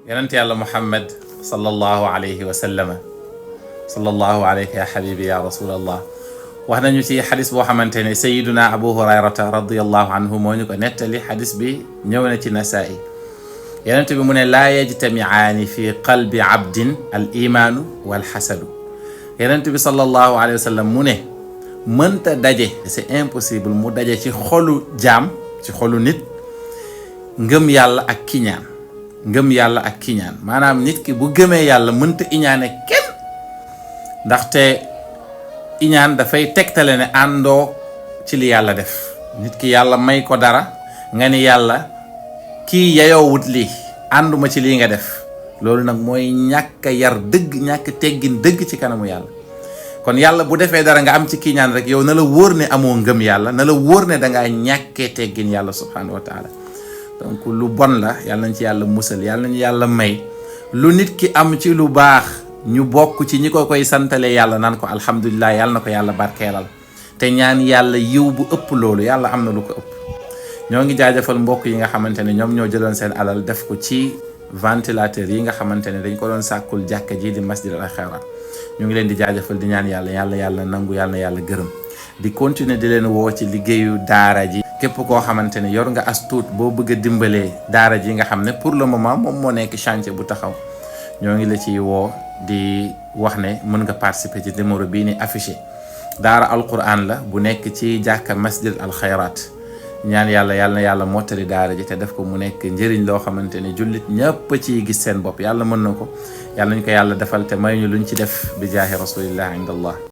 yonent yàlla Muhammad sallallahu alayhi wa sallama sallallahu alayka ya habibi ya rasulallah wax nañu ci xadis boo xamante ne sayiduna abu hurayrata radiallahu anhu moo ñu ko nettali xadis bi ñëw na ci nasaa'i yonent bi mu ne laa yajtamiaani fi qalbi abdin al imaanu wal xasadu yonent bi sallallahu alayhi wa sallam mu ne mënta daje c'est impossible mu daje ci xolu jaam ci xolu nit ngëm yàlla ak kiñaan ngëm yàlla ak kiñaan maanaam nit ki bu gëmee yàlla mënta iñaane kenn ndaxte iñaan dafay tegtale ne àndoo ci li yàlla def nit ki yàlla may ko dara nga ni yàlla kii yayoowut lii ànduma ci lii nga def loolu nag mooy ñàkk a yar dëgg ñàkk teggin dëgg ci kanamu yàlla kon yàlla bu defee dara nga am ci kiñaan rek yow na la wóor ne amoo ngëm yàlla na la wóor ne dangaa ñàkkee teggin yàlla subhanahu wa taala donc lu bon la yàlla nañ ci yàlla musal yàlla nañu yàlla may lu nit ki am ci lu baax ñu bokk ci ñi ko koy santale yàlla naan ko alhamdulilah yàlla na ko yàlla barkeelal te ñaan yàlla yiw bu ëpp loolu yàlla am na lu ko ëpp ñoo ngi jaajëfal mbokk yi nga xamante ne ñoom ñoo jëloon seen alal def ko ci ventilateur yi nga xamante ne dañ ko doon sàkkul jàkka ji di masjid al xayraat ñu ngi leen di jaajëfal di ñaan yàlla nangu yàlla gërëm di continuer di leen woo ci liggéeyu daara ji képp koo xamante ne yor nga as tuut boo bëgg a dimbalee daara ji nga xam ne pour le moment moom moo nekk chantier bu taxaw ñoo ngi la ciy woo di wax ne mën nga participer ci numéro bii ni affiché daara alquran la bu nekk ci jàkka masjid al xayraat ñaan yàlla mottali daara ji te def ko mu nekk njëriñ loo xamante ne jullit ñëpp ciy gis seen bopp yàlla mën na ko yàlla nañ ko yàlla defal te may ñu luñ ci def bi jaahi rasulillah inda allah